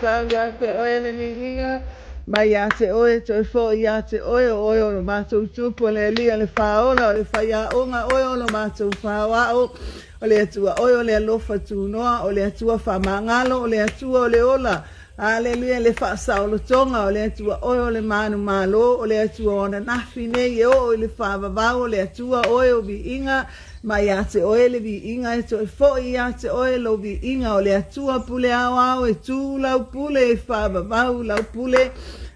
Faafetai ia te Oe le viiga, mai ia te Oe toe foi ia te Oe, o Oe o lo matou Tupu, o le Alii, o le Faaola, o le Faiaoga, Oe o lo matou Faoao, o le Atua Oe o le alofa tunoa, o le Atua faamagalo, o le Atua o le ola, Aleluia, le faasaolotoga, o le Atua Oe o le manumalo, o le Atua o ananafi nei e oo i le faavavau, o le Atua Oe o viiga, mai ia te Oe le viiga e toe foi ia te Oe lou viiga, o le Atua pule aoao e tu lau pule e faavavau lau pule.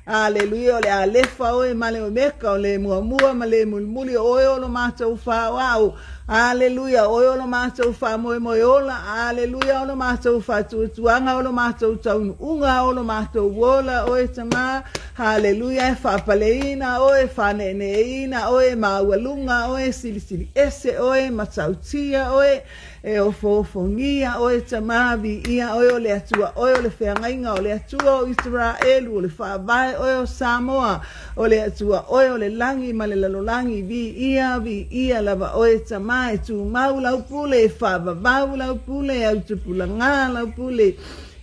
Aleluia, o le Alefa oe ma le Omeka, o le muamua ma le mulimuli, o Oe o lo matou Faaoao. Aleluia, o Oe o lo matou faamoemoe ola. Aleluia, o lo matou faatuatuaga, o lo matou taunuuga, o lo matou ola, Oe Tama. Aleluia, e faapaleina Oe, faaneeneeina Oe, maualuga Oe, silisili ese Oe, matautia Oe, e ofoofogia Oe Tama, viia Oe, o le Atua Oe o le feagaiga, o le Atua o Isaraelu, o le Faavae Oe o Samoa, O le Atua Oe o le lagi ma le lalolagi, viia, viia lava Oe Tama, e tumau lau pule, e faavavau lau pule, e autupulaga lau pule.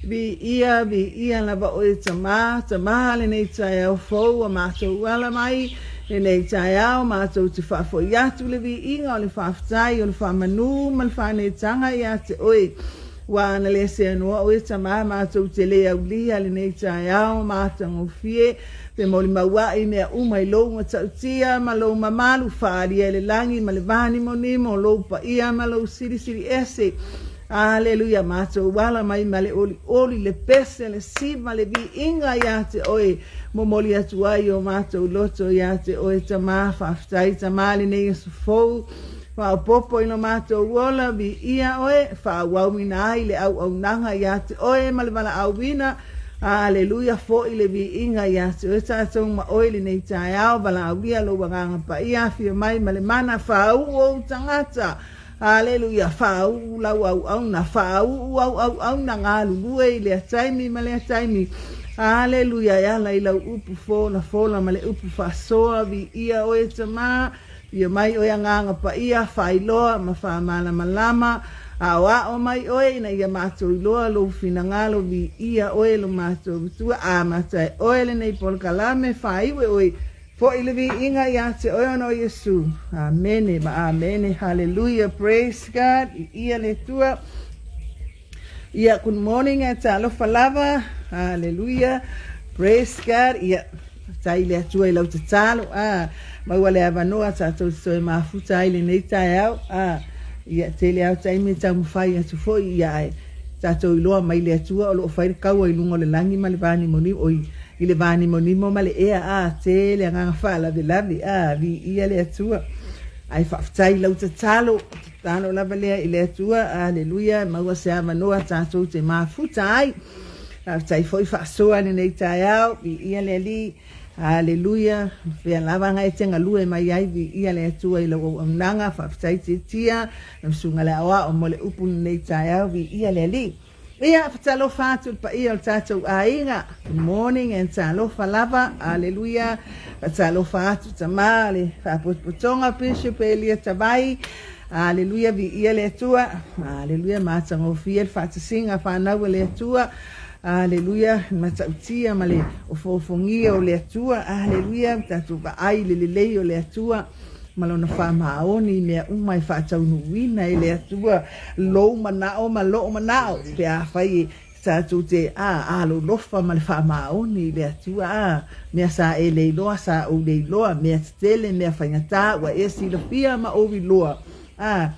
Viia, viia lava Oe Tama, Tama lenei taeao fou ua matou ala mai, lenei taeao matou te faafoi atu le viiga o le faafetai o le faamanu ma le faaneetaga ia te Oe. Ua ana le seanoa Oe Tama, matou te le aulia lenei taeao matagofie. Te molimauaʻi mea uma i lou matautia ma lou mamalu, faaalia i le lagi ma le vānimonimo lou paia ma lou silisili ese. Aleluia, matou ala mai ma le olioli, le pese, le siva, le viiga ia te oe, momoli atu ai o matou loto ia te oe Tama. Faafetai Tama lenei aso fou, faaopoopo i lo matou ola, viia oe, faaauauina ai le auaunaga ia te oe ma le valaauina. Aleluia, foi le viiga ia te oe tatou ma oe lenei taeao, valaaulia lou Agaga Paia, afio mai ma le mana, faauu ou tagata. Aleluia, faauu lau auauna, faauu au auauna, galulue i lea taimi ma lea taimi. Aleluia, e ala i lau upu folafola ma le upu faasoa, viia oe Tama. Afio mai oe Agaga Paia, faailoa ma faamalamalama, aoao mai oe ina ia matou iloa lou finagalo, viia oe lo matou Atua, amata e oe lenei polokalame, faaiu e oe, foi le viiga ia te oe ona o Iesu. Amene ma amene. Haleluia, praise God, viia le Atua. Ia, good morning e talofa lava. Hallelujah. Praise God. Ia, faafetai i le Atua i lau tatalo. Ah, maua le avanoa tatou te toe mafuta ai lenei taeao. Ah, ia, tele lava o taimi e taumafai atu foi, ia, ae tatou iloa mai le Atua o lo o fai le kaua i luga o le lagi ma le vanimonimo, oi, i le vanimonimo ma le ea. Ah, tele agaga faalavelave. Ah, viia le Atua. Ae faafetai i lau tatalo. Tatalo lava lea i le Atua, aleluia, maua se avanoa tatou te mafuta ai. Faafetai foi faasoa lenei taeao, viia le Alii, aleluia, fea lava na e te galue mai ai, viia le Atua i lau auaunaga, faafetai Tiatia, lau susuga le aoao mo le upu lenei taeao, viia le Alii. Ia, fatalofa atu i le paia o le tatou aiga. Good morning and talofa lava. Aleluia. Fatalofa atu tama le faapotopotoga Bishop Elia Tavai. Aleluia, viia le Atua. Aleluia, matagofie le faatasiga fanau a le Atua. Aleluia, matautia ma le ofoofogia o le Atua. Aleluia, tatou vaai i le lelei o le Atua. ma lona faamaoni i mea uma e faataunuuina e le Atua lou manao ma loo manao, pe afai e tatou te a alolofa ma le faamaoni i le Atua, a mea sa e le iloa, sa ou le iloa, mea tetele, mea faigata ua e silafia ma ou iloa, a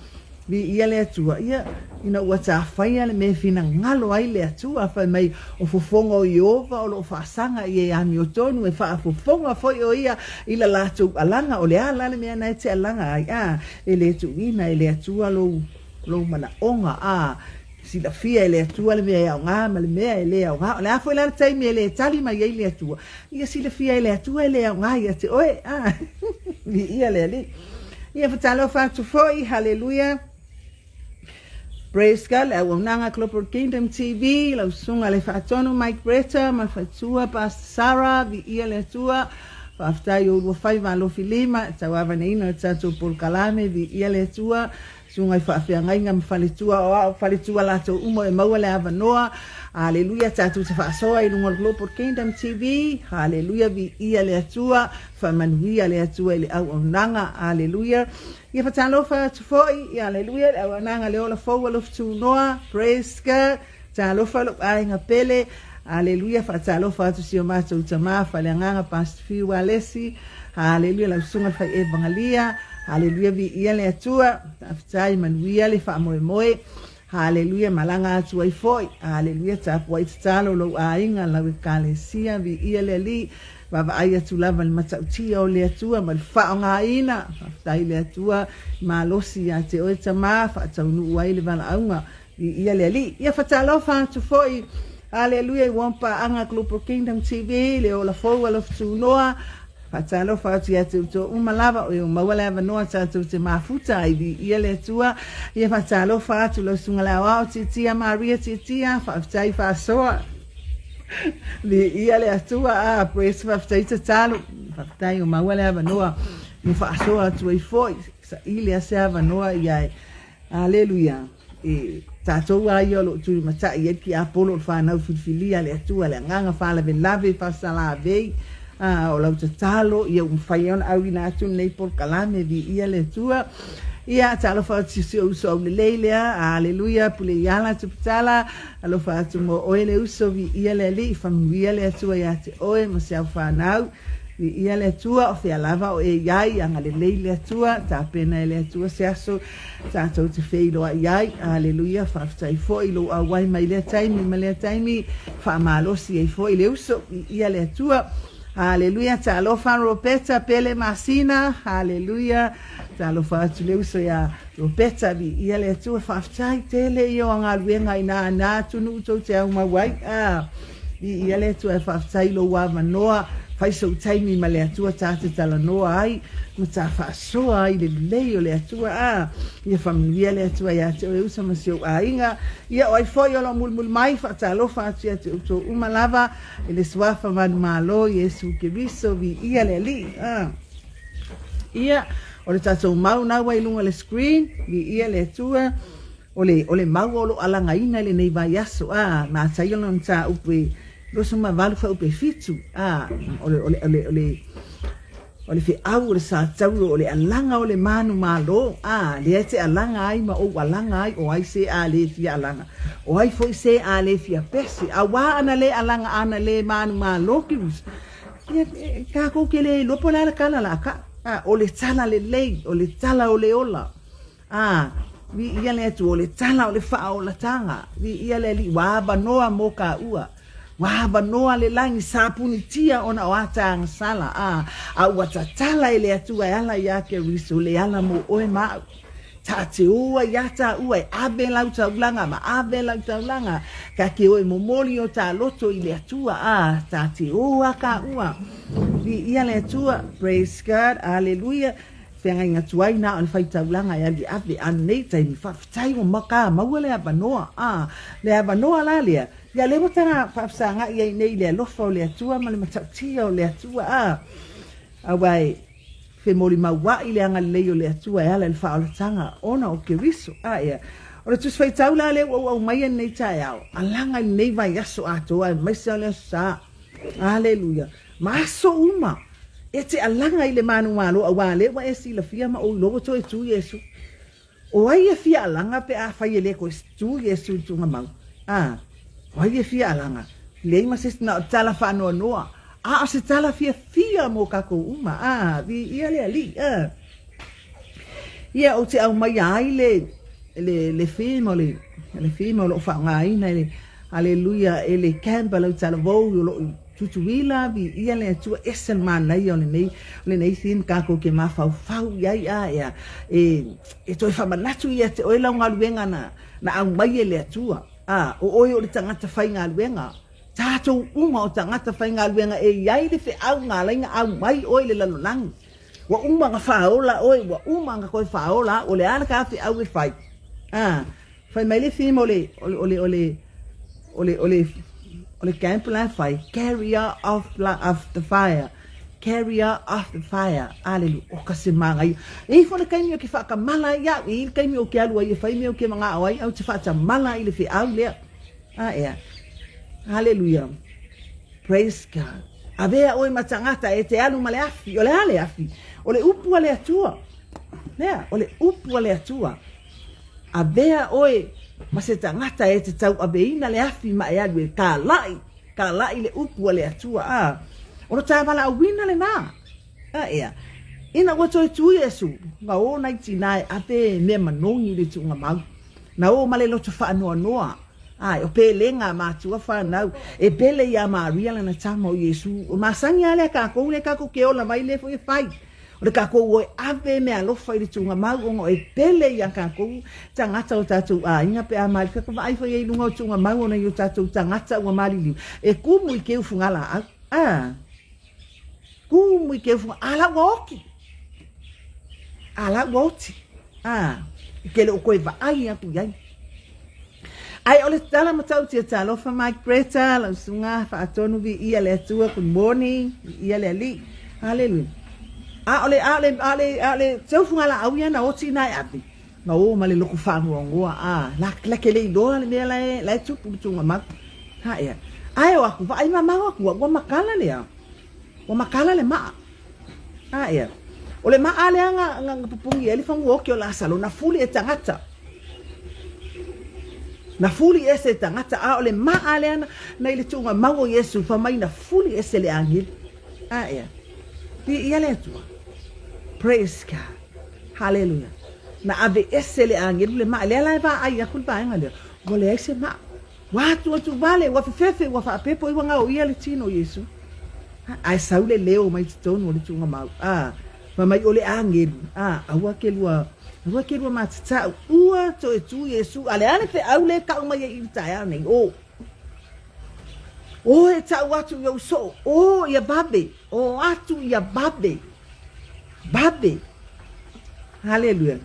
Viia le Atua, ia, ina ua tafaia le mea e finagalo ai le Atua, fai mai, o fofoga o Ieova o lo o faasaga i e amiotonu, e faafofoga foi o ia i la latou alaga, o le a la le mea na e te alaga ai? A, e le tuuina e le Atua lou, lou manaoga, a, silafia e le Atua le mea e aoga ma le mea e le aoga. O le a foi la le taimi e le tali mai ai le Atua, ia silafia e le Atua e le aoga ia te oe, a, viia le Alii. Ia fatalofa atu foi, haleluia. Praise God, le auaunaga Global Kingdom TV, lau susuga le faatonu Mike Bretta, ma le faletua Pastor Sarah, viia le Atua. Faafetai i oulua faiva alofi lima i le tauavaneina o le tatou polokalame, viia le Atua, susuga i faafeagaiga ma faletua o ao faletua latou uma e maua le avanoa. Haleluia, tatou te faasoa i luga o le Global Kingdom TV. Haleluia, viia le Atua, faamanuia le Atua i le auaunaga. Haleluia. Ia faatalofa atu foi, haleluia, le auaunaga le ola fou alofi tunoa. Praise God. Talofa lou aiga pele. Aleluia, faatalofa atu si o matou tama faaleagaga Pastor Fiu Alesi. Aleluia, lau susuga le fai evangalia. Aleluia, viia le Atua. Faafetai, manuia le faamoemoe. Aleluia, malaga atu ai foi. Aleluia, tapuai tatalo lou aiga, lau ekalesia, viia le Alii. Vaavaai atu lava i le matautia o le Atua ma le faaaogaina. Faafetai le Atua, malosi ia te oe tama, faataunuu ai le valaauga. Viia le Alii. Ia fatalofa atu foi. Aleluia i ua paaga Global Kingdom TV, le ola fou alofa tunoa. Faatalofa atu ia te outou uma lava o e maua le avanoa tatou te mafuta ai. Viia le Atua. Ia faatalofa atu lau susuga le aoao Tiatia Maria Tiatia, faafetai faasoa. Viia le Atua. Ah, praise, faafetai tatalo. Faafetai o maua le avanoa e faasoa atu ai foi. Saili lava se avanoa ia e. Aleluia. E tatou lava ia o lo o tulimatai ai le tiapolo o le fanau filifilia a le Atua, le agaga faalavelave, faasalavei, a, o lau tatalo ia ua mafai ai ona auina atu lenei polokalame, viia le Atua. Ia, talofa atu i si ou uso aulelei lea, aleluia, Puleiala Tuputala, alofa atu mo oe le uso, viia le Alii, faamanuia le Atua ia te oe ma se aufanau. Viia le Atua, o fea lava o e i ai, agalelei le Atua, tapena e le Atua se aso tatou te feiloai ai. Aleluia, faafetai foi i lou auai mai lea taimi ma lea taimi, faamalosi ai foi le uso. Viia le Atua. Aleluia, talofa Roberta Pele Masina. Aleluia, talofa atu le uso iā Roberta. Viia le Atua, faafetai tele ia o galuega i nā nā atunuu tou te aumau ai. Ah. Viia le Atua e faafetai i lou avanoa, fai sou taimi ma le Atua ta te talanoa ai ma ta faasoa ai i le lelei o le Atua. A, ia faamanuia le Atua ia te oe uso ma si ou aiga. Ia o ai foi o lo o mulimuli mai, faatalofa atu ia te outou uma lava i le Suafa manumalo Iesu Keriso, viia le Alii. A, ia, o le tatou mau na ua i luga o le screen, viia le Atua. O le, o le mau o lo o alagaina i lenei vaiaso, a, matai ona mataupu e 28 fuaiupu e 7, a, o le, o le, o le, o le, o le feau o le satauro, o le alaga o le manumalo, a, lea e te alaga ai ma ou alaga ai, o ai se a le fia alaga, o ai foi se a le fia pese, auā ana le alaga ana le manumalo ki rusa, ia, kākou ke le iloa po o le a le tala o le a kaʻu, a, o le tala lelei, o le tala o le ola. Ā, viia le Atua, o le tala o le faaolataga, viia le Alii, ua avanoa mō kāua, ua avanoa le lagi, sa punitia ona o ata agasala, ā, a ua tatala e le Atua e ala iā Keriso le ala mō oe ma au. Ta te ō ai iā tāua e ave lau taulaga ma ave lau taulaga, ka ke o e momoli o tā loto i le Atua, ā, ta te ō a kāua. Viia le Atua, praise God, aleluia. Feagaiga tuai na o le faitaulaga e alu e ave a nei taimi faafetai ua maka maua le avanoa a le avanoa la lea ia lea ua taga faafesagai ai nei i le alofa o le Atua ma le matautia o le Atua a aua e femolimaua'i le agalelei o le Atua e ala i le faaolataga ona o Keriso a ea o le Tusi Faitau la lea ua ou aumaia lenei taeao alaga i lenei vaiaso atoa aemaise o le Aso Sa. Aleluia ma aso uma E te alaga i le manumalo auā lea ua e silafia ma ou iloa ua toe tu Iesu. O ai e fia alaga pe afai e le toe tu Iesu i le tuugamau? A, o ai e fia alaga? Leai ma se isi na o le tala faanoanoa, a o se tala fiafia mo kakou uma. A, viia le Alii. A. Ia, ou te aumaia ai le, le, le theme o le, le theme o lo o faaaogaina e le, aleluia, e le camp a lau talavou o lo o i Tutuila, viia le Atua, ese le manaia o lenei, o lenei theme kākou ke mafaufau i ai, a ea, e, e toe faamanatu ia te oe lau galuega na, na aumai e le Atua, a, o oe o le tagata faigaluega, tatou uma o tagata faigaluega e i ai le feau na ala ai na aumai oe i le lalolagi. Ua uma na faaola oe, ua uma na toe faaola au, o le a le ta feau e fai? A, fai mai le theme o le, o le, o le, o le, o le, o le, o le camp la e fai, carrier of, of the fire. Carrier of the fire. Aleluia. O ka se māngaia. E ifo le kaimi o ke whaakamala ai au, i le kaimi o ke alu ai e whai mea o ke mangao ai au te whaatamala i le wheau lea. A ea. Haleluia. Praise God. Avea oe ma tagata e te alu ma le afi. O le a le afi? O le upu a le Atua. Lea, o le upu a le Atua. Avea oe ma se tagata e te tauaveina le afi ma e alu e kālaʻi, kālaʻi le upu a le Atua. A, o lo tā valaauina lenā. A ea, ina ua toe tū Iesu, na ō nai tinā e ave mea manogi i le tuugamau. Na ō ma le loto faanoanoa. Ae, o pelega a matua whanau, e pele iā Maria lana tama o Iesu. O masani a lea kākou lea kākou ke ola mai lea foi e whai. O le kākou o e ave mea alofa i le tuugamau ona o e pele iā kākou tagata o tātou āinga pe a mali ka vaai foi ai i lunga o tuugamau ona i o tātou tagata ua maliliu. E kumu i ke ufu ngā laau. Ah. Kumu i ke ufu a la ua oki. A la ua oti. Ah. I ke le o koe vaai atu i ai. Ai o le tala matautia talofa mai Greta, lau susuga faatonu viia le Atua, good morning, viia le Alii. Haleluia. A o le, a o le, a o le, a o le teufuga laau ia na oti ina e ave, na o ma le loko faanoanoa, a, la, la ke le iloa le mea la e, la e tupu le tuugamau. Ha ea. Ae o aku, vaai mamao aku, ua makala lea. Ua makala le maa. A ea. O le maa lea nga, nga, nga pupungi ai le fanua oki o Lasalo, na fuli e tagata. Na fuli ese e tagata, a o le maa lea na, na i le tuuga mau o Iesu, fa mai na fuli ese le agelu. A ea. Viia le Atua. Praise God. Hallelujah. Na ave ese le agelu le maa. Lea la e vaai aku le vaega lea. Ua leai se maa. Ua atuatu vale, ua fefefe, ua faapepo i ua gaoia le tino o Iesu. Ae sau le leo mai totonu o le tuugamau, a, fai mai o le agelu, a, aua ke lua, aua ke lua matatau, ua toe tu Iesu, a le a le feau le kau mai ai i le taeao nei, o, o e tau atu i ou soo, o ia vave, o atu ia vave, vave. Haleluia.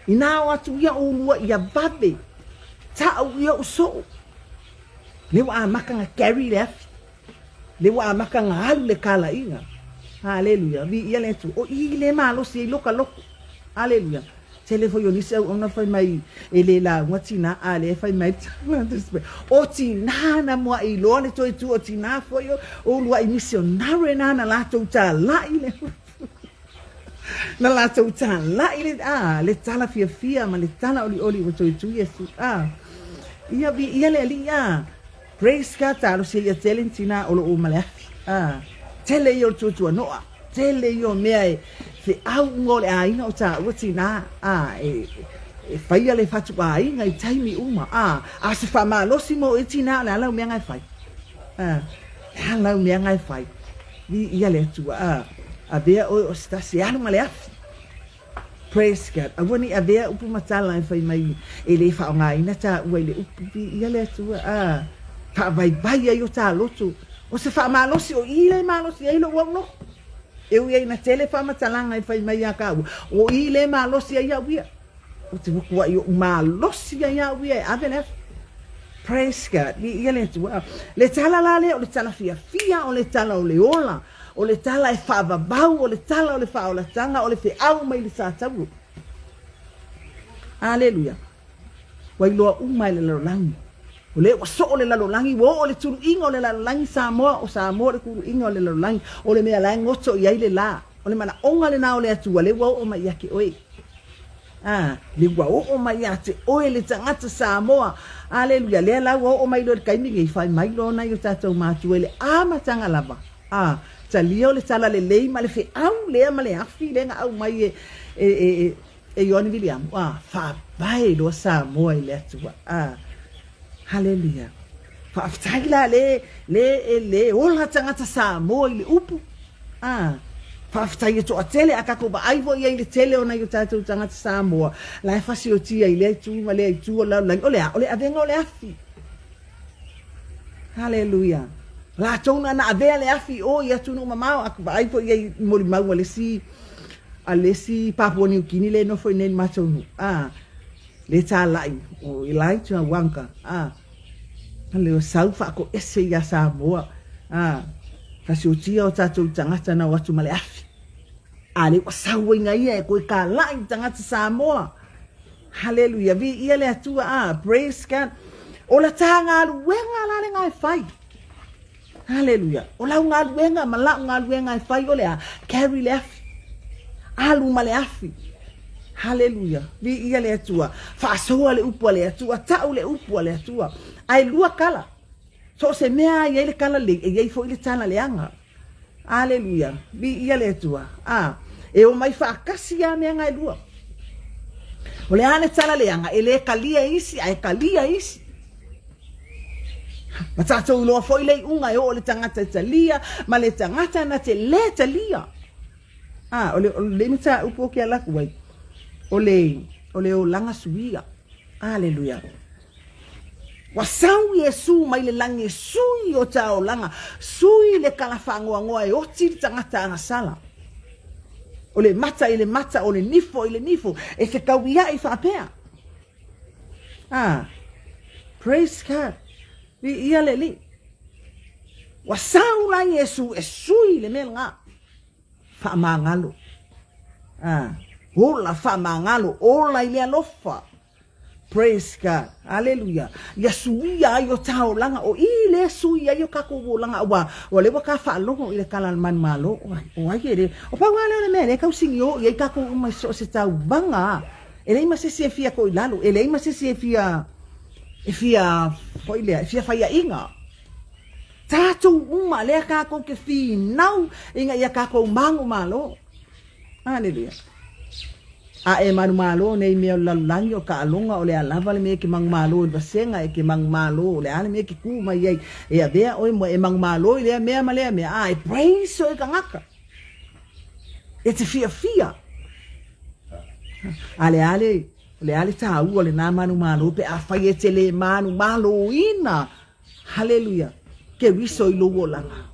Inā o atu ia ʻolua ia vave, Taʻu i oʻu soʻo. Lea ua amata na carry le afi. Lea ua amata na alu le kalaiga. Haleluia. Viia le Atua. O i le malosi ai loka loko. Haleluia. Tele foi o nisi auauna fai mai e le lauga tinā a lea fai mai o tinā na muaʻi loa le toe tu o tinā foi o uluaʻi misionare na na latou talaʻi le Na latou tālaʻi le, a, le tala fiafia ma le tala ʻoliʻoli ua toe tu Iesu, a. Ia, viia le Alii, a. Praise God, talosia ia tele ni tinā o loo ma le afi, a. Tele ia o le tuatuanoa, tele ia o mea e feau uga o le āiga o tāua tinā, a, e, e faia le fatu āiga i taimi uma, a, a se faamalosi mo oe tinā o le a lau mea nga e fai, a, le a lau mea nga e fai. Viia le Atua, a avea oe o se tasi e alu ma le afi. Praise God. Aua ne i avea upu ma tala e fai mai e le faaaogaina tāua i le upu. Viia le Atua, a faavaivai ai o tā loto. O se faamalosi o i le malosi ai lou au loto. E ui ai na tele faamatalaga e fai mai iā kāua, o i le malosi ai au ia. Ou te mokuaʻi oʻu malosi ai au ia e ave le afi. Praise God. Viia le Atua. Le tala la lea o le tala fiafia, o le tala o le ola, o le tala e faavavau, o le tala o le faaolataga, o le feau mai le satauro. Aleluia. Ua iloa uma e le lalolagi. O lea ua soo le lalolagi, ua oo le tuluiga o le lalolagi Samoa, o Samoa le tuluiga o le lalolagi, o le mea la e goto i ai le la. O le manaʻoga lenā o le Atua, lea ua oo mai ia te oe. A, le ua oo mai ia te oe le tagata Samoa. Aleluia, lea la ua oo mai loa i le taimi lenei, fai mai loa nai o tatou matua i le amataga lava. A, talia o le talalelei ma le feau lea ma le afi lea na aumai e, e, e, e, e Ioane Viliamu, a, faavae loa Samoa i le Atua. A, haleluia. Faafetai la le, le, e le ola tagata Samoa i le upu. A, faafetai e toatele, a tatou vaai foi i ai i le tele o nai o tatou tagata Samoa, la e fasiotia i lea itu ma lea itu o le lalolagi, o le a? O le avega o le afi. Haleluia. Latou na na avea le afi i o i atunuu mamao, a vaai foi i ai i molimau a le isi, a le isi Papua Niu Kini le nofo i nei i le matou nuu. A, le tālaʻi o Elijah Wanga, a, le o sau faatoese iā Samoa, a. Fasiotia o tatou tagata na o atu ma le afi. A lea ua sau ai ia e koe kalai i tagata Samoa. Haleluia, viia le Atua, ah, praise God. O la ta galuega la le e fai. Haleluia. O lau galuega ma lau galuega e fai o le a, carry le afi. Alu ma le afi. Haleluia. Viia le Atua. Faasoa le upu a le Atua, tau le upu a le Atua. Ae lua kala. So o se mea e i ai le tala lelei, e i ai foi le tala leaga. Aleluia, viia le Atua. A, e omai faatasi lava mea na e lua. O le a le tala leaga, e le talia e isi, ae talia e isi. Ma tatou iloa foi le iuga e oo i le tagata e talia, ma le tagata na te lē talia. A, o le, o le mataupu o ke ala atu ai, o le, o le olaga suia. Aleluia. Ua sau Iesu mai le lagi e sui o ta olaga, sui le kala faanoanoa e oti le tagata agasala. O le mata i le mata, o le nifo i le nifo, e fekauiaʻi faapea. Ah, praise God. Viia le Alii. Ua sau la Iesu e sui le mea lena. Faamagalo. Ah, ola faamagalo, ola i le alofa. Praise God. Aleluia. Ia suia ai o ta olaga, o i lea sui ai o kakou olaga, aua o lea ua ka faalogo i le kala a le manumalo, o ai, o ai e le, o pau lava lea o le mea lea e tau sigio i ai kakou uma i so o se tauvaga, e leai ma se isi e fia to i lalo, e leai ma se isi e fia, e fia, foi lea, e fia faiaʻiga. Tatou uma lea kakou ke finau ina ia kakou manumalo. Aleluia. A e manumalo nei mea o le lalolagi, o ka aloga, o le a lava le mea e ke manumalo i le vasega, e ke manumalo, o le a le mea e ke kū mai ai, e avea ʻoe ma e manumalo i lea mea ma lea mea, a e praise ʻoe tagata. E te fiafia. A le a le, o le a le tāua o lenā manumalo pe afai e te lē manumaloina. Haleluia! Keriso i lou olaga.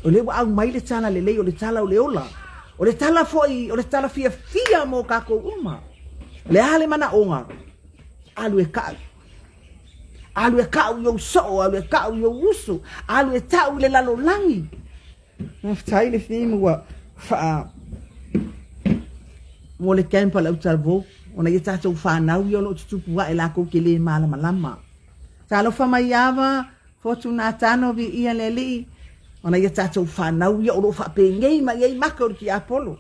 O lea ua aumai le tala lelei, o le tala o le ola. O le tala foi, o le tala fiafia mo kakou uma. O le a le manaʻoga? Alu e kaʻu. Alu e kaʻu i ou soʻo, alu e kaʻu i ou uso, alu e taʻu i le lalolagi. Faafetai le theme ua faa mo le camp a le autalavou ona ia tatou fanau ia o lo o tutupu aʻe lakou ke lē malamalama. Talofa mai Ava, Fortunatano, viia le Alii, ona ia tatou fanau ia o lo o faapenei mai ai maka o le tiapolo.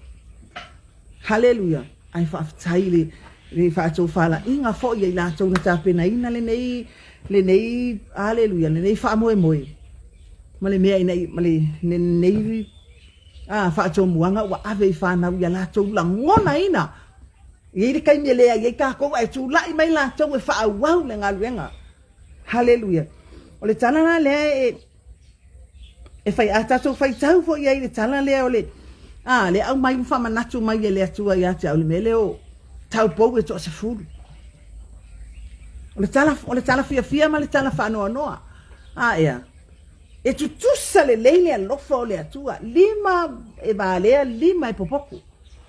Haleluia! Ae faafetai le le faatofalaiga foi ia i latou na tapenaina lenei lenei haleluia lenei faamoemoe ma le mea ina ma le lenei a faatomuaga ua ave i fanau ia latou lagonaina. E i ai le taimi e leai ai tatou ae tulai mai latou e faaauau le galuega. Haleluia! O le tala la lea e E fai a tatou faitau foi ai i le tala lea o le a le aumai ma faamanatu mai e le Atua ia te au le mea lea o taupou e toasefulu. O le tala, o le tala fiafia ma le tala faanoanoa. A ea, e tutusa lelei le alofa o le Atua, lima e valea, lima e popoku.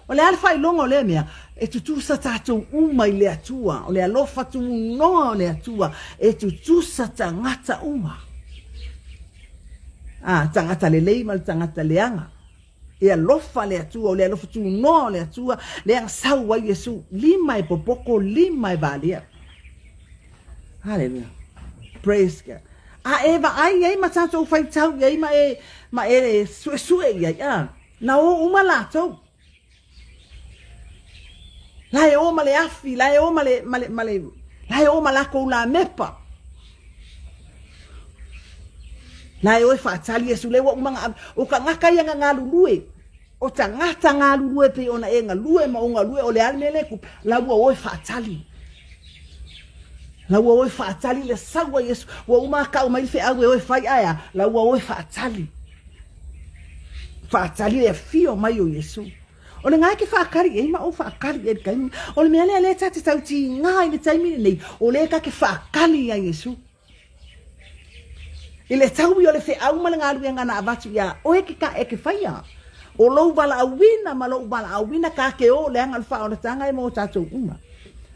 O le a le faailoga o lea mea? E tutusa tatou uma i le Atua. O le alofa tunoa o le Atua, e tutusa tagata uma. A, tagata lelei ma le tagata leaga. E alofa le Atua, o le alofa tunoa o le Atua, lea na sau ai Iesu, lima e popoko, lima e valea. Hallelujah. Praise God. A e vaai ai ma tatou faitau i ai ma e, ma e suesue i ai, a, Na o uma latou. La e o ma le afi, la e o ma le, ma le, ma le, la e o ma lakou lamepa. La e o e faatali Iesu lea ua uma na ave. O tagata ia na galulue. O tagata galulue pei ona e galue ma ou galue o le a le mea lea e tupu. La ua o e faatali. La ua o e faatali le sau a Iesu. Ua uma na kau mai le feau e o e fai ae a? La ua o e faatali. Faatali le afio mai o Iesu. O lena e ke faakali i ai ma ou faakali i ai i le taimi. O le mea lea lea ta te tau tiga i le taimi lenei, o lea ta te faakali ia Iesu. I le taui o le feau ma le galuega na avatu iā oe ke ka e ke faia. O lou valaauina ma lou valaauina ka ke o leaga o le faaolataga e mo tatou uma.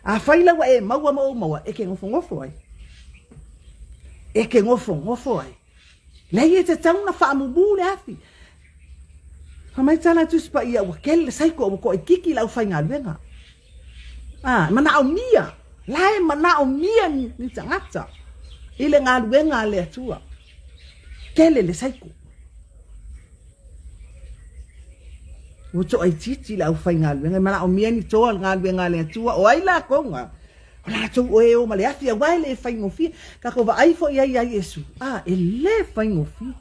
Afai la ua e maua ma ou maua, e ke nofonofo ai. E ke nofonofo ai. Leai e tatau ona faamumu le afi. Fai mai tala Tusi Paia ua kele le saiko ua toaitiiti le aufaigaluega. A, e manaomia, la e manaomia ni tagata i le galuega a le Atua. Tele le saiko. Ua toaitiiti le aufaigaluega, e manaomia ni toa le galuega a le Atua. O ai latou na? O latou o e o ma le afi, aua e le faigofie. Tatou vaai foi i ai ia Iesu, a, e le faigofie.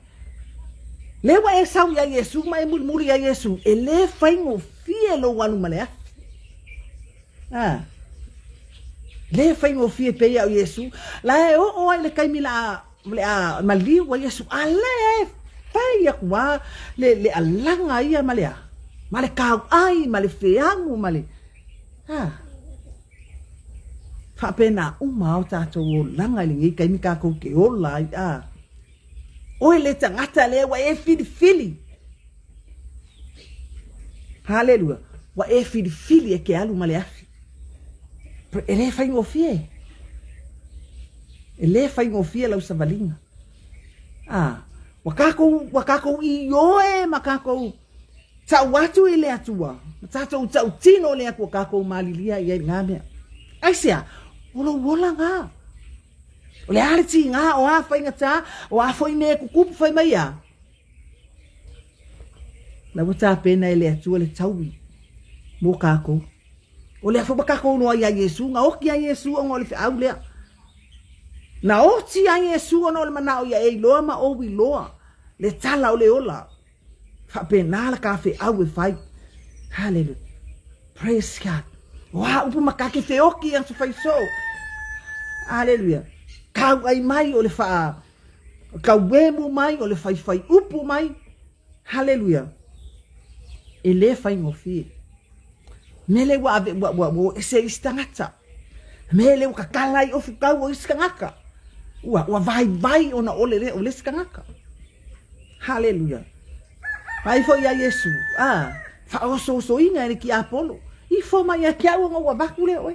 Lea ua e sau ia Iesu ma e mulimuli ia Iesu, e le faigofie lou alu ma le afi. A, le faigofie pei a o Iesu, la e oo ai le taimi la le a maliu ai Iesu, a la e fai atu a le, le alaga ia ma le a, ma le tauai, ma le feagu, ma le, a, faapena uma a o tatou olaga i lenei taimi tatou te ola ai, a. Oe le tagata lea ua e filifili. Haleluia. Ua e filifili e te alu ma le afi. E le faigofie. E le faigofie lau savaliga. Ah, ua tatou, ua tatou ioe ma tatou tau atu i le Atua, ma tatou tautino i le Atua, tatou malilia i ai i lena mea. Aisea? O lou ola na. O le a le tiga, o a faigata, o a foi mea e tutupu, fai mai a? La ua tapena e le Atua le taui mo kākou. O lea foi ua kākou iloa iā Iesu, na oti a Iesu ona o le feau lea. Na oti a Iesu ona o le manao ia e iloa ma ou iloa le tala o le ola. Faapena la ka feau e fai. Hallelujah. Praise God. O a upu ma ka ke feoki aso fai soo. Hallelujah. Kau ai mai o le wha kauemu mai o le whaiwhai upu mai. Hallelujah. E le whaingofie. Mele ua ave ua ua ua ese isi tagata. Mele ua kakala i ofu kau o isi tagata. Ua ua vaivai ona ole le o le isi tagata. Haleluia. Vaai foi ia Iesu, a, faaosoosoina e le tiapolo, ifo mai ia te au ona ou avatu lea oe.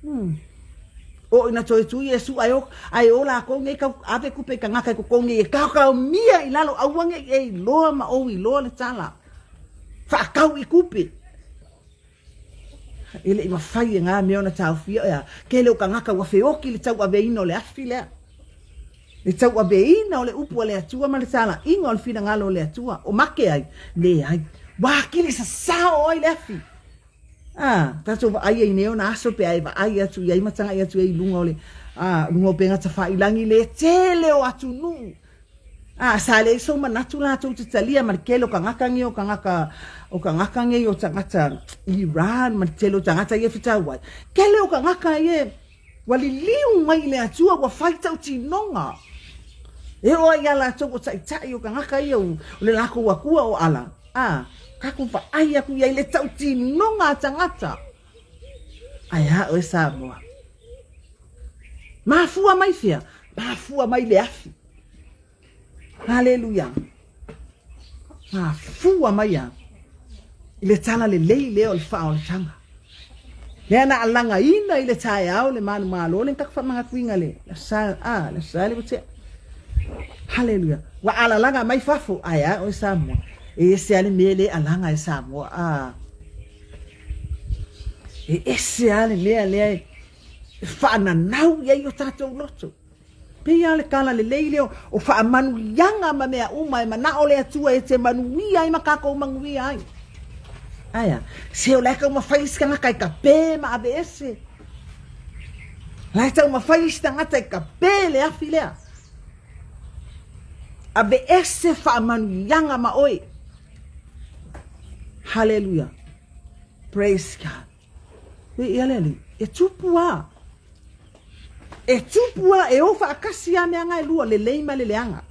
Hmm. Oo ina toe tu Iesu ae o, ae o lakou nei tau ave tupe i tagata i totogi e kaokaomia i lalo aua ne i e iloa ma ou iloa le tala. Faatau i tupe. E le i mafai e ngā mea ona taofia, ea, tele o tagata ua feoki le tauaveina o le afi lea. Le tauaveina o le upu a le Atua ma le talaiga o le finagalo o le Atua, o make ai, leai. Ua atili sasao ai le afi. A, tatou vaai ai nei ona aso pe a e vaai atu i ai ma tagai atu ai i luga o le, a, luga o upega tafailagi le tele o atunuu. A, sa leai sou manatu latou te talia ma le tele o tagata nei o tagata, o tagata nei o tagata Iran ma le tele o tagata ia e fetau ai. Tele o tagata ia ua liliu mai i le Atua ua fai tautinoga. E oo ai ia latou o taitai o tagata ia o le latou Atua o Allah. A, tatou vaai atu i ai le tautinoga a tagata. Ae a oe Samoa? Mafua mai fea? Mafua mai le afi. Haleluia. Mafua mai a i le tala lelei lea o le faaolataga. Lea na alagaina i le taeao le manumalo le taku faamanatuina le sa a le sa le ua Haleluia. Ua alalaga mai fafo ae a oe Samoa. E ese a le mea le alaga e Samoa. A. E ese a le mea lea e faananau i ai o tatou loto. Pei lava o le tala lelei lea o faamanuiaga ma mea uma e manao le Atua e te manuia ai ma tatou manuia ai. Ae a? Se o la e taumafai isi tagata e kape ma aveese. La e taumafai isi tagata e kape le afi lea. Aveese faamanuiaga ma oe. Haleluia. Praise God. Viia le Alii. E tupu a. E tupu a, e o faatasi a mea nga e lua, lelei ma le leaga.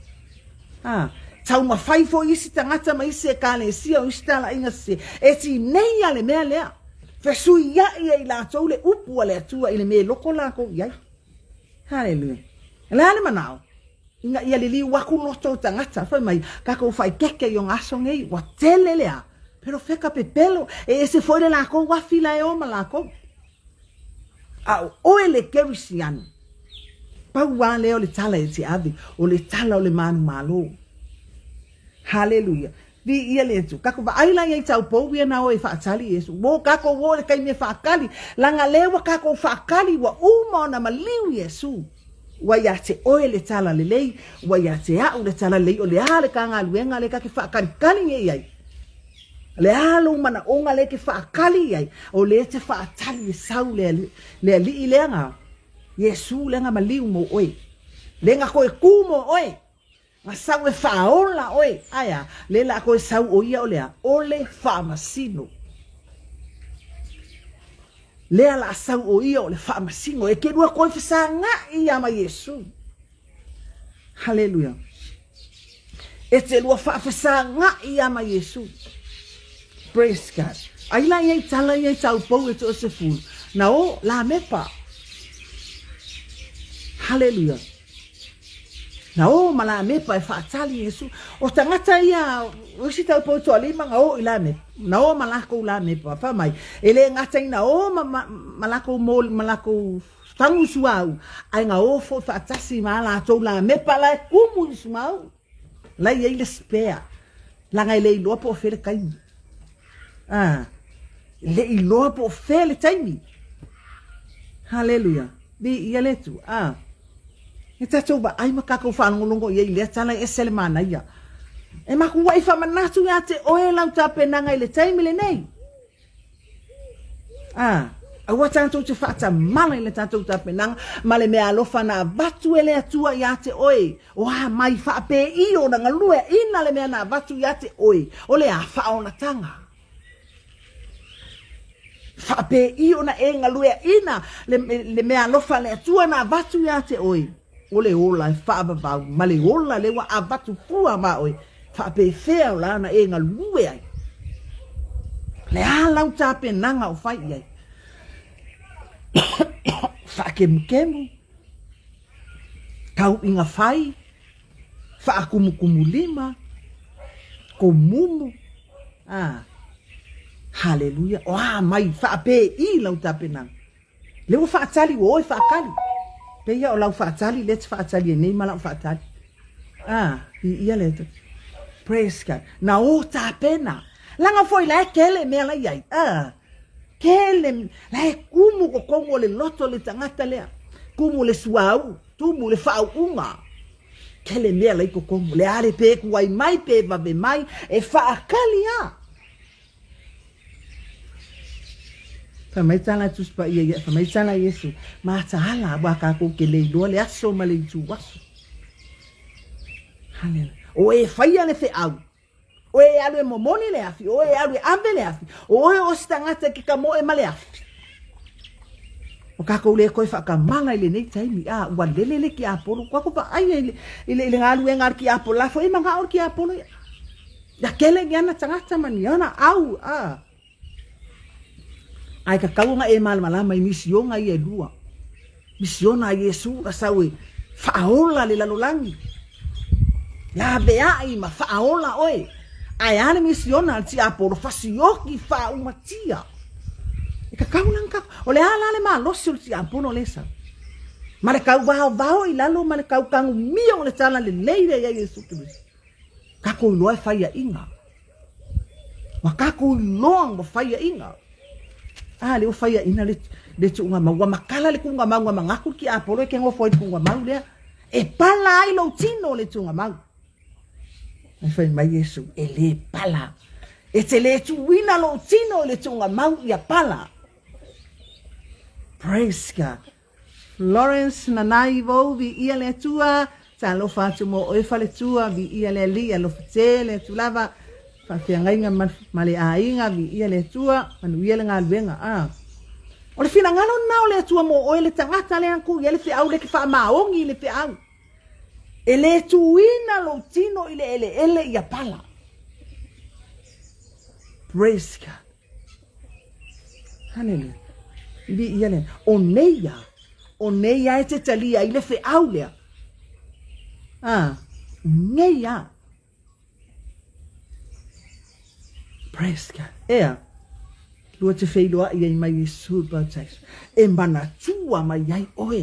A, taumafai foi isi tagata ma isi ekalesia o isi talaiga sese, e tinei a le mea lea. Fesuiai e i latou le upu a le Atua i le mea e loko latou i ai. Haleluia. O le a le manao? Ina ia liliu aku loto o tagata, fai mai, tatou faikeke i ona aso nei, ua tele le a, perofeta pepelo, e ese foi le latou afi la e o ma lakou. A o oe le kerisiano, Pau lava lea o le tala e te ave, o le tala o le manumalo. Haleluia! Viia le Atua. Kako vaai la ia i tau pou ia na o e faatali Iesu. Ua kako o le taimi e faakali, laga lea ua kakou faakali ua uma ona maliu Iesu. Ua ia te oe le tala lelei, ua ia te a'u le tala lelei, o le a le ta galuega lea ta te faakalikali nei i ai? O le a lou manaoga lea e te faakali i ai? O lea e te faatali e sau le, le Alii lea na, Iesu lea na maliu mo oe, lea na toe tu mo oe, na sau e faaola oe. Ae a? Lea la a toe sau o ia o le a? O le faamasino. Lea la a sau o ia o le faamasino, e te lua toe fesaga'i ia ma Iesu. Haleluia. E te lua faafesaga'i ia ma Iesu. Praise God. Ai la ia i tala ia i tau pou e to se fulu. Na o la mepa. Haleluia. Na o ma la mepa e faatali Iesu. O tagata ia, o isi tau pou toalima na o i la mepa. Na o ma lakou la mepa. Fa mai, e le gata ina o ma, ma, ma lakou mo, ma lakou Fagu suauu, ae na o foi faatasi ma a latou lamepa la e kumu i le suauu. La e i ai le spare, laga e le iloa po o fea le taimi. Ah, e le iloa po o fea le taimi. Haleluia. Viia le Atua. Ah. E tatou vaai ma tatou faalogologo i ai i lea tala e ese le manaia. E makuaʻi faamanatu ia te oe lau tapenaga i le taimi lenei. A, aua tatou te faatamala i le tatou tapenaga ma le mea alofa na avatu e le Atua iā te oe, o a mai faapēi ona galueaʻina le mea na avatu iā te oe, o le a faaolataga. Faapēi ona e galueaʻina le, le mea alofa a le Atua na avatu iā te oe. O le ola e faavavau ma le ola lea ua avatu fua ma oe, faapefea o la na e galue ai? Le a lau tapenaga o fai i ai? Faakemukemu, tauiga fai, faakumukumulima, komumu, a, haleluia, o a mai faapei lau tapenaga? Lea ua faatali, ua o e faatali. Pei o lau faatali lea e te faatali ai nei ma lau faatali. Ah, viia le Atua. Praise God. Na o tapena. Laga foi la e kele mea la i ai. Ah, kele, la e kumu totonu o le loto le tagata lea. Kumu le suauu, tumu le faauuga. Kele mea la i totonu. Le a le pe kuai mai, pe vave mai, e faakali a. Fai mai tala Tusi Paia ia, fai mai tala Iesu, mataala aua kakou ke le iloa le aso ma le itu aso. Haleluia. O e faia le feau, o e alu e momoli le afi, o e alu e ave le afi, o oe o se tagata ke kamoe ma le afi. O kakou le koe whaakamala i lenei taimi, a ua lele le tiapolo, kua ko vaai i le, i le, i le galuega a le tiapolo, la foi mangao le tiapolo ia. Ia kele ni ana tagata ma ni ana au, a. Ae tatau ona e malamalama i misiona ia e lua. Misiona a Iesu na sau e faaola le lalolagi. Laveai ma faaola oe. Ae a le misiona a le tiapolo fasioki faaumatia. E tatau la ona tatou. O le a la le malosi o le tiapolo lea e sau? Ma le tau vaovao i lalo ma le tau tanumia o le tala lelei lea ia Iesu Keriso. Tatou iloa e faiaʻiga. Ua tatou iloa ua faiaʻiga. A lea ua faiaʻina le, le tuugamau. Ua matala le tuugamau ua manatu le tiapolo e ke nofo ai le tuugamau lea. E pala ai lou tino le tuugamau. Ae fai mai Iesu, e le pala. E te le tuuina lou tino i le tuugamau ia pala. Praise God. Florence Nanaivou, viia le Atua, talofa atu mo oe faletua, viia le Alii, alofa tele atu lava, faafeagaiga ma, ma le aiga, viia le Atua, manuia le galuega. Ah. O le finagalo lena o le Atua mo oe le tagata lea na tuu i ai le feau lea e te faamaoni i le feau. E le tuuina lou tino i le eleele ia pala. Praise God. Haleluia. Viia le. O nei ia, o nei ia e te talia ai le feau lea. Ah, nei ia. Praise God. Ea, lua te feiloaʻi ai mai Iesu baptize. E manatua mai ai oe.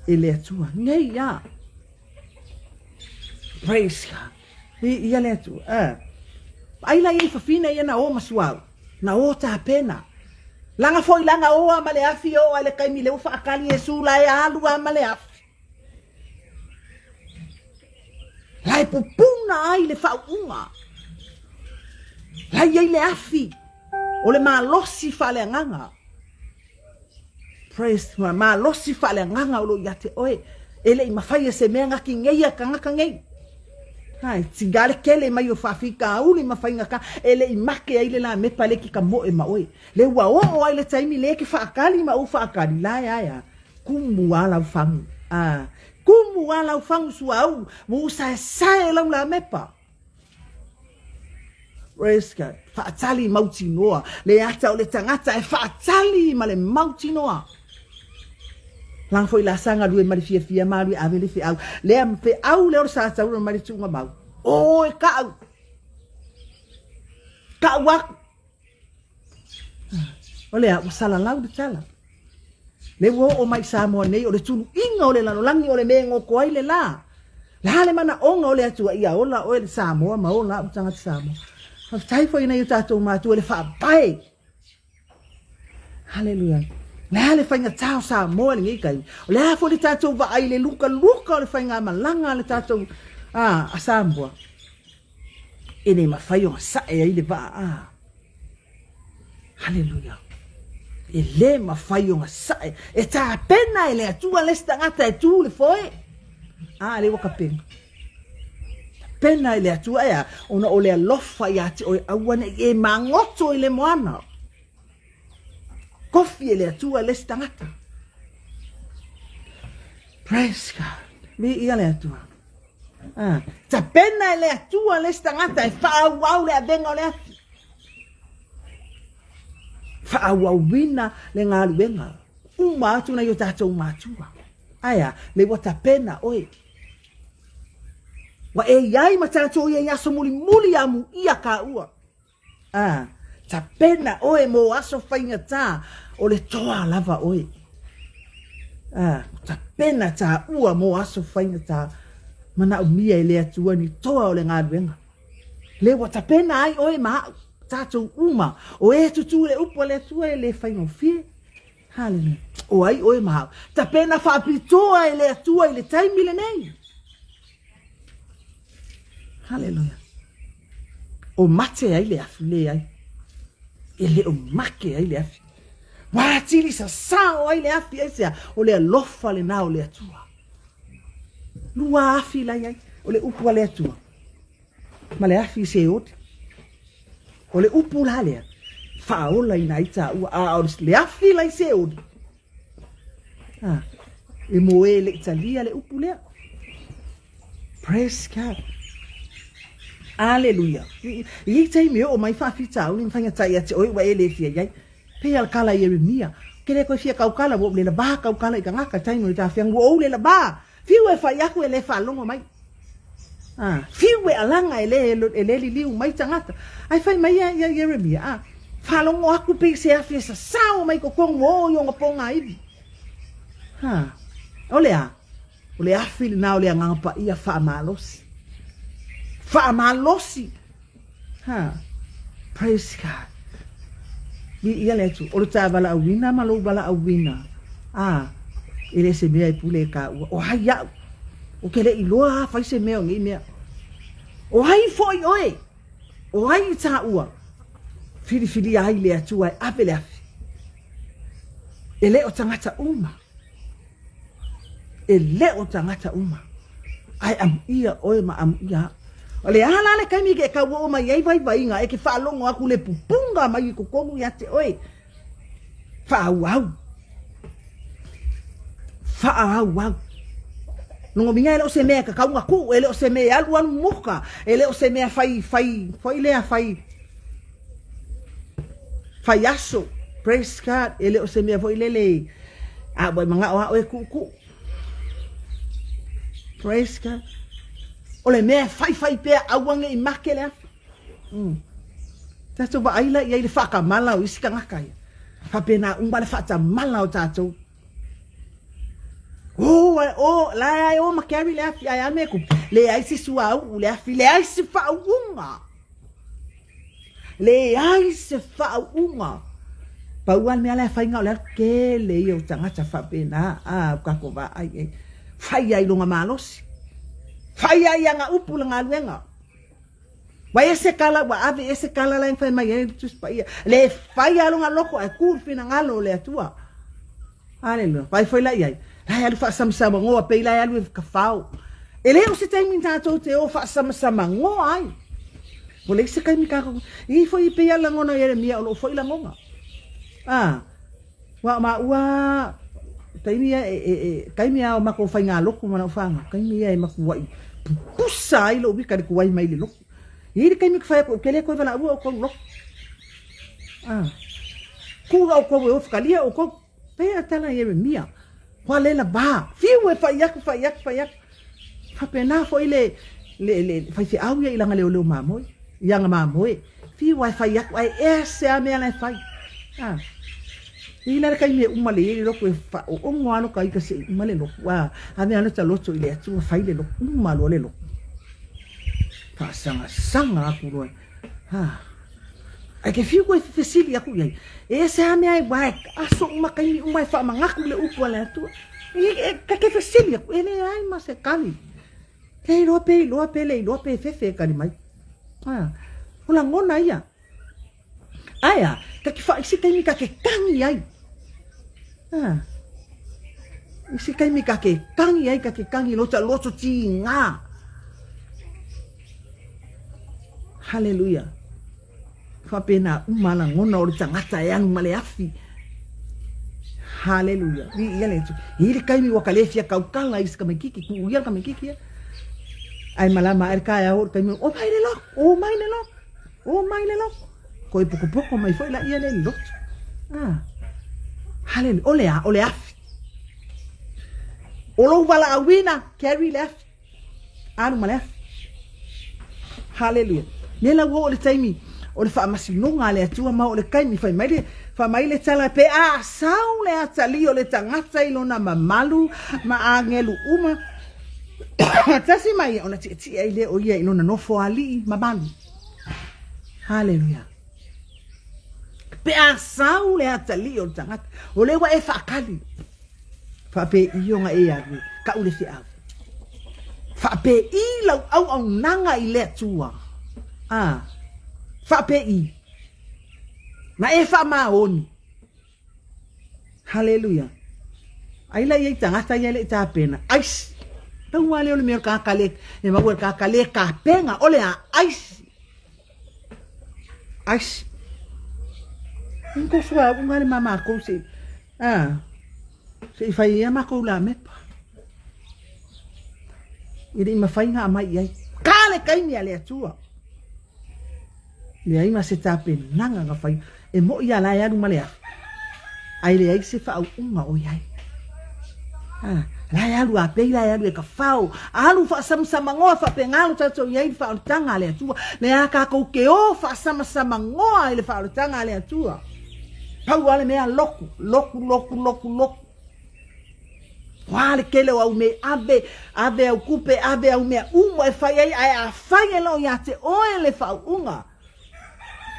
e le Atua. Nei a. Praise God. I, ia le Atua. Eh. Ai la ia i fafina ia na o masuau. Na o tapena. Langa foi langa oa ma le afi o ai le kaimi le ua whaakali Iesu la e alu a ma le afi. La e pupuna ai le faauuga. La i ai le afi o le malosi faaleagaga. Praise God. Malosi faaleagaga o lo o ia te oe. E le i mafai e se mea gaki nei a tagata nei. Hai, tiga le kele mai o faafitauli ma faigata e le i make ai le lamepa le ki ka moe ma oe. Le ua oo ai le taimi le ke faakali ma ou faakali la e ae a. Kumu a lau fagu. A, kumu a lau fagu suauu, ua saesae lau lamepa. Praise God. Faatali mautinoa. Le ata o le tagata e faatali ma le mautinoa. Langa foi la sa galue ma le fiafia ma alu e ave le feau. Lea feau lea o le sa taula mai le tuuga mau. O e ka'u. Ka'u aku. O le a, ua salalau le tala. Le ua oo mai i Samoa nei, o le tuluiga o le lalolagi o le mea e goko ai le la. La le manaoga o le Atua ia ola oe le Samoa ma ola au tagata Samoa. Faafetai foi i nai o tatou matua i le faavae. Haleluia. Le a le faigatā o Samoa i lenei taimi. O le a foi le tatou vaai i le lukaluka o le faigamalaga a le tatou a, a Samoa. E le mafai ona sae ai le vaa a. Haleluia. E le mafai ona sae. E tapena e le Atua le isi tagata e tu le foe. A, le ua tapena. Tapena e le Atua e a, ona o le alofa ia te oe aua ne i e magoto i le moana. Kofi e le Atua le isi tagata. Praise God. Viia le Atua. Ah, tapena e le Atua le isi tagata e faaauau le avega o le afi. Faaauauina le galuega. Uma atu nai o tatou matua. Ae a, le ua tapena oe. Ua e iai ma tatou ia i aso mulimuli a muia kāua. Ā, tapena oe mō aso faigata, o le toa lava oe. Ā, tapena tāua mō aso faigata, manaomia e le Atua ni toa o le galuega. Le ua tapena ai oe ma a'u, tātou uma, o e tutū i le upu a le Atua e le faigofie. Haleluia. O ai oe ma a'u. Tapena faapitoa e le Atua i le taimi lenei. Haleluia. O mate ai le afi, leai. E le o make ai le afi. Ua atili sasao ai le afi, aisea? O le alofa lena o le Atua. Lua afi la i ai, o le upu a le Atua, ma le afi i Seoli. O le upu la lea, faaolaina ai tāua, a o le afi la i Seoli, Ah, e mo e le i talia le upu lea. Praise God. Aleluia. I i taimi oo mai faafitauli ma faigata ia te oe ua e le fia i ai. Pei a le kala i Ieremia. Ke le koe fia kaukala ua ou le lavā kaukala i tagata taimi o le tafiaga ua ou le lavā. Fiu e fai aku e le faalogo mai. Ah, fiu e alaga e le, e le liliu mai tagata. Ae fai mai ia ia Ieremia, ah, faalogo aku pei se afi e sasao mai totonu o i ona pogaiwi. Ha, o le a? O le afi lena o le Agaga Paia faamalosi. Faamalosi! Ha. Praise God. Viia le Atua. O le tā valaauina ma lou valaauina. A, e le se mea e pule e kāua. O ai a'u? O ke le i loa a fai se mea o nei mea. O ai foi oe? O ai i tāua? Filifilia ai le Atua e ave le afi. E le o tagata uma. E le o tagata uma. Ae amuia oe ma amuia a'u. O le a la le taimi ke kauoʻo mai ai vaivaiga e ke faalogo aku le pupuga mai i totonu ia te oe. Faaauau. Faaauau. Lona uiga e le o se mea e tatau ona tuu, e le o se mea e alualu muka, e le o se mea fai, fai, foi lea fai, fai aso. Praise God. E le o se mea foi lele, a ua e manao lava oe e tuutuu. Praise God. O le mea e faifai pea aua ne i make le afi. Mm. Tatou vaai la i ai le faatamala o isi tagata ia. Faapena uma le faatamala o tatou. O, o, la e o ma carry le afi, ae a mea e kupu, leai se suauu le afi, leai se faauuga. Leai se faauuga. Pau lava le mea la e fai na o le alu tele ia o tagata faapena a o tatou vaai i ai. Fai ai lona malosi. Fai ai ana upu le galuega. Ua ese tala ua ave ese tala la e fai mai ai le Tusi Paia. Le fai lava lona loto ae tu le finagalo o le Atua. Aleluia. Vaai foi la i ai. La e alu faasamsamanoa pei la e alu e kafao. E le o se taimi tatou te o faasamsamanoa ai. Ua leai se taimi tatou. E i foi pei a lagona o Ieremia o loo foi lagona. A. Ua o maua taimi ia e, e, e taimi a o matou faigalotu ma lau fanau, taimi ia e matuai pupusa ai lou ika i le tuai mai le lotu. E i ai le taimi ou te fai atu, ou te le toe valaua outou i le lotu. A. Ku outou e o fetalia outou. Pei a tala Ieremia. Ua le lava. Fiu e fai atu, fai atu, fai atu. Faapena foi le, le, le faifeau ia i lana leoleo mamoe, i ana mamoe. Fiu lava e fai atu, ae ese lava mea la e fai. A. I la le taimi e uma lelei ai le lotu, e faaoogo lava lota ita se i uma le lotu. A, ave lava lota loto i le Atua, fai le lotu, uma loa le lotu. Faasagasaga atu loa. A. Ae ke fiu koe fesili aku i ai, e ese lava mea e wae aso uma taimi uma e faamanatu le upu a le Atua. E, e, ka ke fesili aku, e leai ma se kali. Le iloa pe iloa pe le iloa pe fefe e kali mai. A, o lagona ia. Ae a, ka ke whaisi taimi ka ke tangi ai. A, isi taimi ka ke tangi ai, ka ke tangi loto, loto ti ngā. Haleluia! Faapena uma lagona o le tagata e alu ma le afi. Haleluia! Viia le Atua. E i ai le taimi ua ka le fia tautala i se tamaititi, tuu ia le tamaititi ia. Ae malama ae le taeao o le taimi, o mai le lotu, o mai le lotu, o mai le lotu. Toe pokopoko mai foi laia le lotu. Ah. Haleluia. O le a, o le afi. O lou valaauina, carry le afi. Alu ma le afi. Haleluia. Lea la ua oo le taimi o le faamasinoga a le Atua ma oo le taimi fai mai le fai mai le tala pe a sau le atalii o le tagata i lona mamalu ma agelu uma tasi ma ia ona tietie ai lea o ia i lona nofoalii mamalu. Haleluia. Pe a sau le atalii o le tagata, o lea ua e faakali. Faapei ona e alu e kau le feau. Faapei lau auaunaga i le Atua. A, faapei. Na e faamaoni. Haleluia. Ai la ia i tagata ia le i tapena. Aisi. Pau lava lea o le mea o le tagata le, e maua e le tagata le tapena, o le a aisi. Aisi. Ni kou suauu le ma makou se a se i fai ia makou lamepa. E le i mafai ona aumai i ai. Ka le taimi a le Atua. Leai ma se tapenaga na fai. E moʻi a la e alu ma le afi. Ae leai se faauuga o i ai. Ah, la e alu a pei la e alu e kafao. Alu faasamsamanoa faapena lo tatou i ai i le faaolataga a le Atua. Le a tatou te o faasamsamanoa i le faaolataga a le Atua. Pau lava le mea lotu, lotu, lotu, lotu, lotu. O a le tele o au mea ave, ave au tupe, ave au mea uma e fai ai, ae afai e le o ia te oe le faauuga,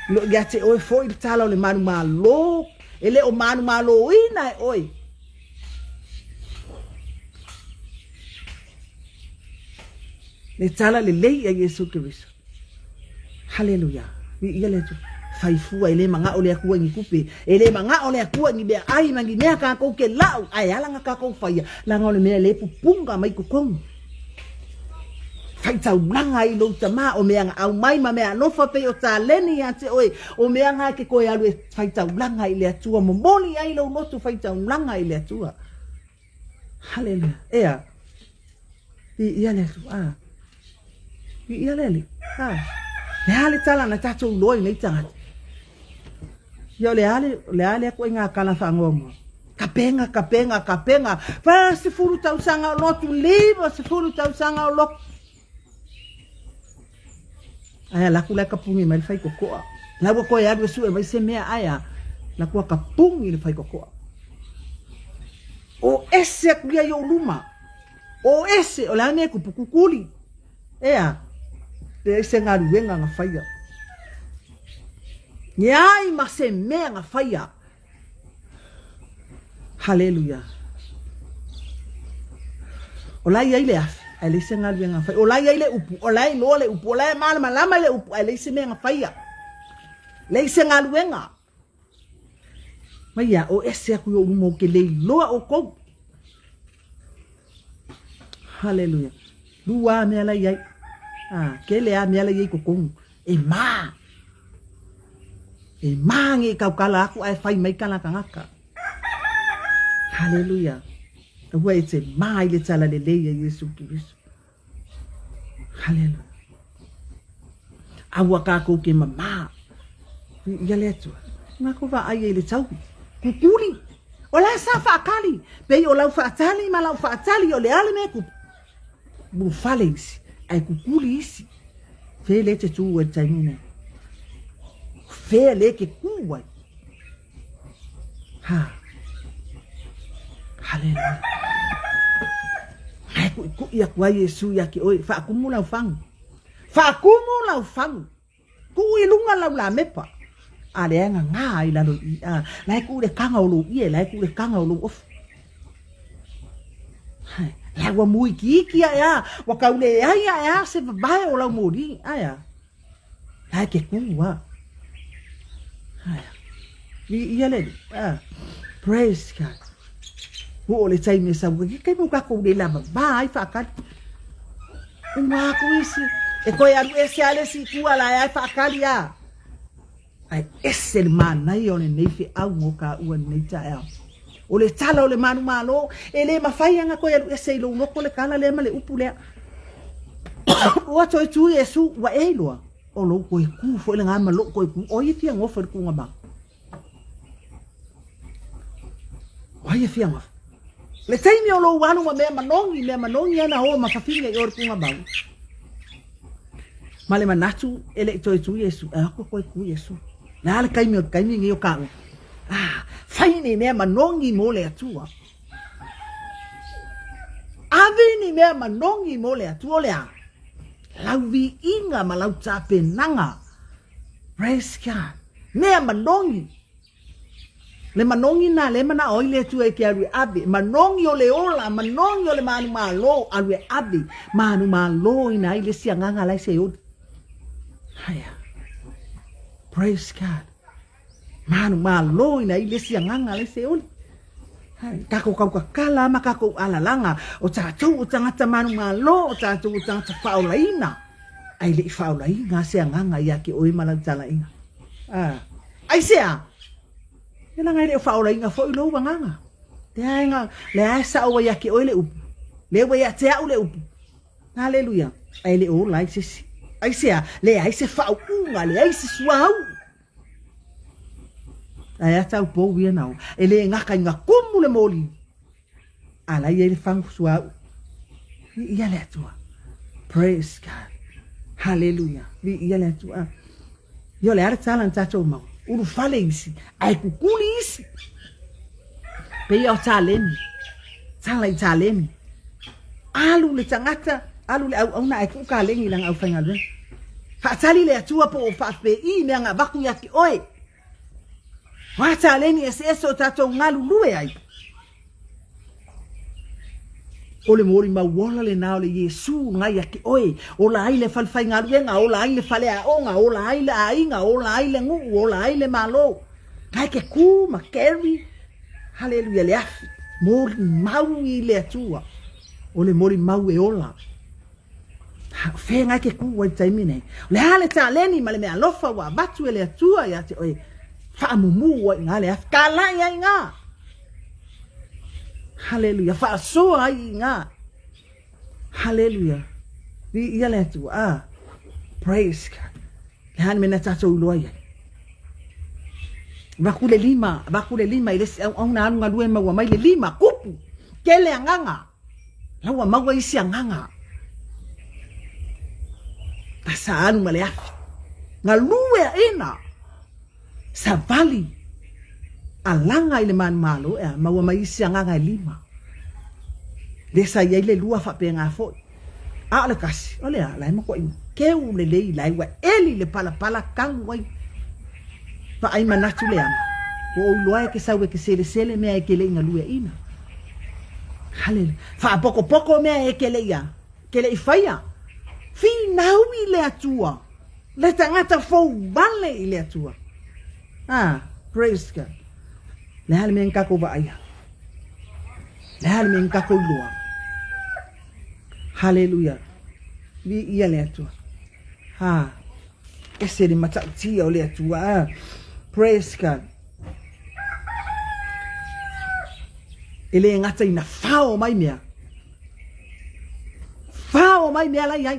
e le o ia te oe foi le tala o le manumalo, e le o manumaloina e oe. Le tala lelei a Iesu Keriso. Haleluia. Viia le Atua. Fai fua e le manao le Atua i ni tupe. E le manao le Atua i ni meaai ma ni mea tatou te lau, ae ala na tatou faia, leaga o le mea le pupuga mai totonu. Faitaulaga ai lou tama, o mea na aumai ma mea alofa pei o taleni ia te oe, o mea na e te toe alu e faitaulaga i le Atua, momoli ai lou loto faitaulaga i le Atua. Haleluia. Ea. Viia le Atua. Ah. Viia le Alii. Ah. Le a le tala na tatou iloa i nei tagata. Ia o le a le, o le a lea ituaiga tala faagoagoa. Kapega, kapega, kapega. 40 tausaga o lotu, 50 tausaga o lotu. Ae ala atu la e kapuni mai le faitotoa. La ua toe alu e sue mai se mea, ae a, la ua kapuni le faitotoa. O ese aku ia i ou luma. O ese, o le a mea e kupu kukuli. Ea, leai se galuega na faia. Leai ma se mea na faia. Haleluia. O la e i ai le afi, ae leai se galuega na faia. O la e i ai le upu, o la e iloa le upu, o la e malamalama i le upu, ae leai se mea na faia. Leai se galuega. Mai a o ese aku i ou luma ou te le iloa oukou. Haleluia. Lua a mea la i ai. Ah, kele a mea la i ai totonu. E mā. E mā nge i kaukala aku ae fai mai kana tagata. Haleluia. Aua e te mā i le tala lelei a Iesu Keriso. Haleluia. Aua kākou ke mamā. Ia le Atua. Ngā ko vaai ai le tauwi. Kukuli. O la sa whaakali. Pei o lau whaatali ma lau whaatali o le ale me kupu. Ulufale isi. Ae kukuli isi. Fea le te tū ai le taimi nei. Fea le ke kū ai. Ha. Haleluia. Ae kuʻikuʻi aku ai Iesu iā ke ʻoe, Faakumu lau fagu. Faakumu lau fagu. Kuʻu i luga lau lamepa. A leai gagā ai lalo i i. A, la e kuʻu le kaga o lou ie, la e kuʻu le kaga o lou ofu. Hai, la ua muikiiki aʻe a, ua kau leai aʻe a se wawae o lau moli. Ae a. La e ke kū a. Hai. Viia le Alii. Ah. Praise God. Ua o le taimi e sau ai, ke taimi o kākou le lava vā ai whaakali. Uma aku isi, e koe alu ese a le isi i tua la e ai whaakali a. Ae ese le manaia o lenei feau mo kāua lenei taeao. O le tala o le manumalo, e le mafai ana koe alu ese i lou loko le kala lea ma le upu lea. Ua toe tu Iesu, ua e iloa, o lou koe ku foi lena ma lou koe ku, o ia fia ngofa i le kuga mau. O ai e fia ngofa? Le taimi o lou alu ma mea manogi, mea manogi ana o ma fafine i o le kuga mau. Ma le manatu e le i toe tu Iesu, e ako koe ku Iesu. Le a le taimi o le taimi nei o kāua. Ah, fai ni mea manogi mo le Atua. Ave ni mea manogi mo le Atua o le a? Lau viiga ma lau tapenaga. Praise God. Mea manogi. Le manogi na le manao ai le Atua e ke alu e ave. Manogi o le ola, manogi o le manumalo, alu e ave. Manumalo ina ai le isi agaga la e se oli. Haia. Praise God. Manumalo ina ai le isi agaga la e se oli. Hai, kākou kaukakala ma kākou alalaga, o tātou o tagata manumalo, o tātou o tagata faaolaina. Ai le i faaolaina se agaga ia ke oe ma lau talaiga. Ah, aisea? Ia leaga e le o faaolaina foi lou agaga. Leaga, lea e sao ai ia te oe le upu. Lea ua ia te au le upu. Haleluia. Ae le o ola ai se isi. Aisea? Leai se faauuga, leai se suauu. Ae a tau pou ia na o. E le gata i nga kumu le moli. A la i ai le fagu suauu. Viia le Atua. Praise God. Haleluia. Viia le Atua. Ia o le a le tala na tatou maua. Ulufale isi, ae kukuli isi. Peia o taleni. Tala i taleni. Alu le tagata, alu le auauna ae tuu kaleni i lana aufaigaluega. Faatali le Atua po o faafeii mea na avatu ia te oe. O a taleni eseese o tatou galulue ai. O le molimau ola lena o le Iesu na ia te oe. Ola ai le fale faigaluega, ola ai le fale aoga, ola ai le aiga, ola ai le nuu, ola ai le Malo. Ae ke ku ma carry, haleluia, le afi, molimau i le Atua. O le molimau e ola. Ha, o fea ke ku ai taimi nei. O le a le taleni ma le mea alofa ua avatu e le Atua ia te oe. Faamumu ai i ngā le afi. Kalai ai i ngā. Haleluia. Faasoa ai i ngā. Haleluia. Viia le Atua. Ah, praise God. Le a le mea na tatou iloa i ai. Avatu le lima, avatu le lima i le isi auauna alu galue maua mai le lima, kupu, tele agaga. La ua maua isi agaga. Asa alu ma le afi. Galue aʻena. Savali. Alaga i le manumalo, ea, maua mai isi agaga e lima. Lea sa i ai le lua faapena foi. A o le kasi, o le a, la e matuai keu lelei la e ua eli le palapala tanu ai. Vaai manatu leaga, ua ou iloa e te sau e te selesele mea e te le i galueaina. Haleluia. Faapokopoko mea e te le i a, te le i faia. Finau i le Atua, le tagata fou vale i le Atua. Ah, praise God. Le a le mea na tatou vaaia? Le a le mea na tatou iloa? Haleluia. Viia le Atua. Ha. Ese le matautia o le Atua. Ah. Praise God. E le gata ina fao mai mea. Fao mai mea la i ai.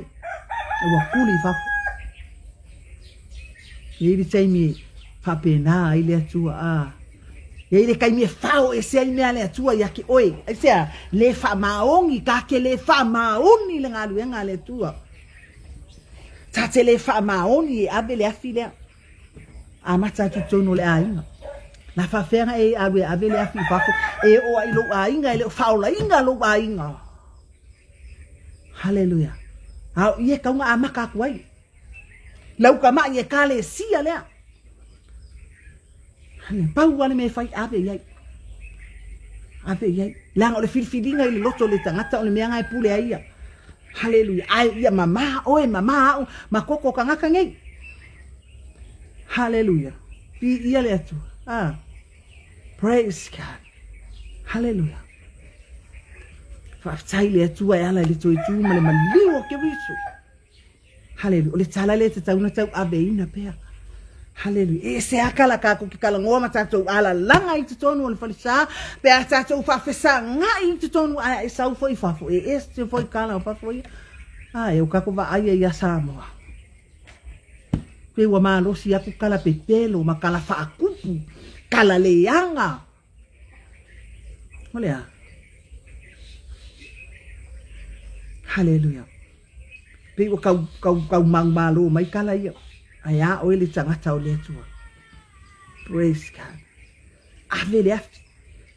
E ua kuli i fafo. E i ai le taimi e faapena ai le Atua, a. E i ai le taimi e fao ese ai mea a le Atua ia te oe. Aisea? Le faamaoni, ta te le faamaoni i le galuega a le Atua. Ta te le faamaoni e ave le afi lea. Amata atu i totonu o le aiga. Na faafefea na e alu e ave le afi i fafo, e oo ai i lou aiga, e le o faaolaina lou aiga. Haleluia. A o i e tau na amata atu ai. Lau tamai Ekalesia lea. Pau lava le mea e fai, ave i ai. Ave i ai. Leaga o le filifiliga i le loto o le tagata o le mea na e pule ai ia. Haleluia. Ae ia mamā oe, mamā au ma koko tagata nei. Haleluia. Viia le Atua. Ah. Praise God. Haleluia. Faafetai le Atua e ala i le toe tu ma le maliu o Keriso. Haleluia. O le tala lea e tatau ona tauaveina pea. Haleluia. E ese a kala kākou ke talanoa ma tātou alalaga i totonu o le falesa, pe a tātou faafesagai i totonu ae a e sau foi i fafo, e ese foi kala o fafo ia. Ae o kākou vaaia ia Samoa. Pe ua malosi aku kala pepelo ma kala faakupu, kala leaga. O le a? Haleluia. Pei ua kau, kau, kau maumalo mai kala ia. Ae a oe le tagata o le Atua. Praise God. Ave le afi.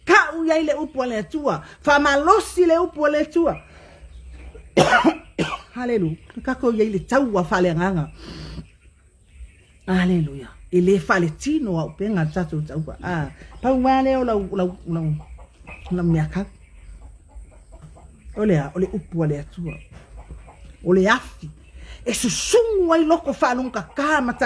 Kau i ai le upu a le Atua. Faamalosi le upu a le Atua. Haleluia. Kako i ai le taua faaleagaga. Aleluia. E le faaletino auupega le tatou taua. Ah, pau lava lea o lau, lau, lau, lau mea kau. O le a? O le upu a le Atua. O le afi e susugu ai loko faalogokakā ma.